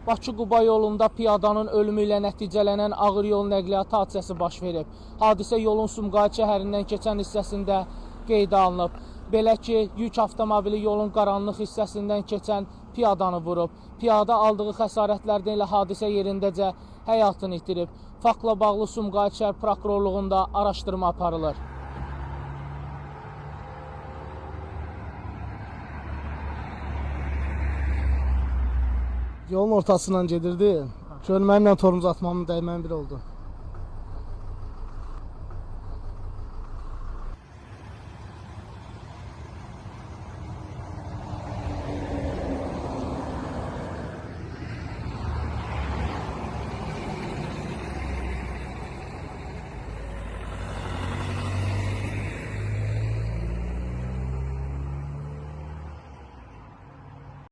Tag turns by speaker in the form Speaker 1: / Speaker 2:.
Speaker 1: Bakı-Quba yolunda piyadanın ölümü ilə nəticələnən ağır yol nəqliyyatı hadisəsi baş verib. Hadisə yolun Sumqayıt şəhərindən keçən hissəsində qeydə alınıb. Belə ki, yük avtomobili yolun qaranlıq hissəsindən keçən piyadanı vurub. Piyada aldığı xəsarətlərdən elə hadisə yerindəcə həyatını itirib. Faktla bağlı Sumqayıt şəhər prokurorluğunda araşdırma aparılır.
Speaker 2: Yolun ortasından gedirdi. Görməlimlə tormuz atmamın dəymənin biri oldu.